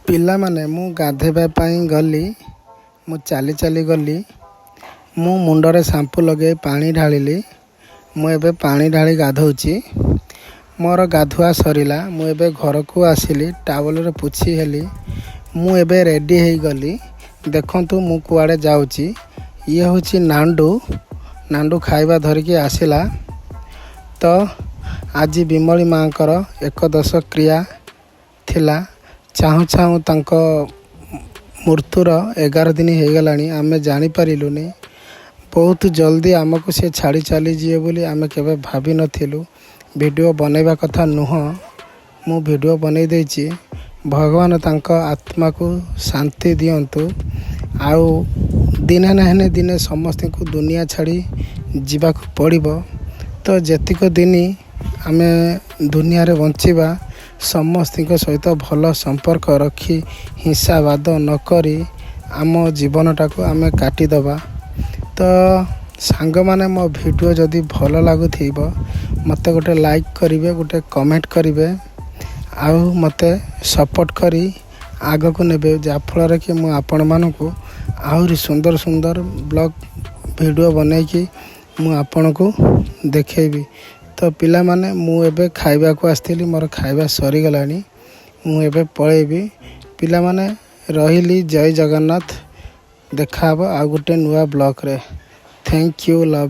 ପିଲାମାନେ, ମୁଁ ଗାଧୋଇବା ପାଇଁ ଗଲି। ମୁଁ ଚାଲି ଚାଲି ଗଲି। ମୁଁ ମୁଣ୍ଡରେ ସାମ୍ପୁ ଲଗାଇ ପାଣି ଢାଳିଲି। ମୁଁ ଏବେ ପାଣି ଢାଳି ଗାଧୋଉଛି। ମୋର ଗାଧୁଆ ସରିଲା। ମୁଁ ଏବେ ଘରକୁ ଆସିଲି। ଟାୱେଲରେ ପୋଛି ହେଲି। ମୁଁ ଏବେ ରେଡ଼ି ହେଇଗଲି। ଦେଖନ୍ତୁ, ମୁଁ କୁଆଡ଼େ ଯାଉଛି। ଇଏ ହେଉଛି ନାଣ୍ଡୁ। ନାଣ୍ଡୁ ଖାଇବା ଧରିକି ଆସିଲା। ତ ଆଜି ବିମଳୀ ମାଙ୍କର ଏକଦଶ କ୍ରିୟା ଥିଲା। ଚାହୁଁ ଚାହୁଁ ତାଙ୍କ ମୃତ୍ୟୁର 11 ଦିନ ହେଇଗଲାଣି, ଆମେ ଜାଣିପାରିଲୁନି। ବହୁତ ଜଲ୍ଦି ଆମକୁ ସେ ଛାଡ଼ି ଚାଲିଯିବେ ବୋଲି ଆମେ କେବେ ଭାବିନଥିଲୁ। ଭିଡ଼ିଓ ବନେଇବା କଥା ନୁହଁ, ମୁଁ ଭିଡ଼ିଓ ବନେଇ ଦେଇଛି। ଭଗବାନ ତାଙ୍କ ଆତ୍ମାକୁ ଶାନ୍ତି ଦିଅନ୍ତୁ। ଆଉ ଦିନେ ନା ଦିନେ ସମସ୍ତଙ୍କୁ ଦୁନିଆ ଛାଡ଼ି ଯିବାକୁ ପଡ଼ିବ। ତ ଯେତିକ ଦିନ ଆମେ ଦୁନିଆରେ ବଞ୍ଚିବା, ସମସ୍ତଙ୍କ ସହିତ ଭଲ ସମ୍ପର୍କ ରଖି, ହିଂସାବାଦ ନ କରି ଆମ ଜୀବନଟାକୁ ଆମେ କାଟିଦେବା। ତ ସାଙ୍ଗମାନେ, ମୋ ଭିଡ଼ିଓ ଯଦି ଭଲ ଲାଗୁଥିବ, ମୋତେ ଗୋଟେ ଲାଇକ୍ କରିବେ, ଗୋଟେ କମେଣ୍ଟ କରିବେ ଆଉ ମୋତେ ସପୋର୍ଟ କରି ଆଗକୁ ନେବେ, ଯାହାଫଳରେ କି ମୁଁ ଆପଣମାନଙ୍କୁ ଆହୁରି ସୁନ୍ଦର ସୁନ୍ଦର ବ୍ଲଗ୍ ଭିଡ଼ିଓ ବନେଇକି ମୁଁ ଆପଣଙ୍କୁ ଦେଖେଇବି। ତ ପିଲାମାନେ, ମୁଁ ଏବେ ଖାଇବାକୁ ଆସିଥିଲି। ମୋର ଖାଇବା ସରିଗଲାଣି। ମୁଁ ଏବେ ପଳେଇବି। ପିଲାମାନେ, ରହିଲି। ଜୟ ଜଗନ୍ନାଥ। ଦେଖାହେବ ଆଉ ଗୋଟେ ନୂଆ ବ୍ଲଗ୍ରେ। Thank you, love.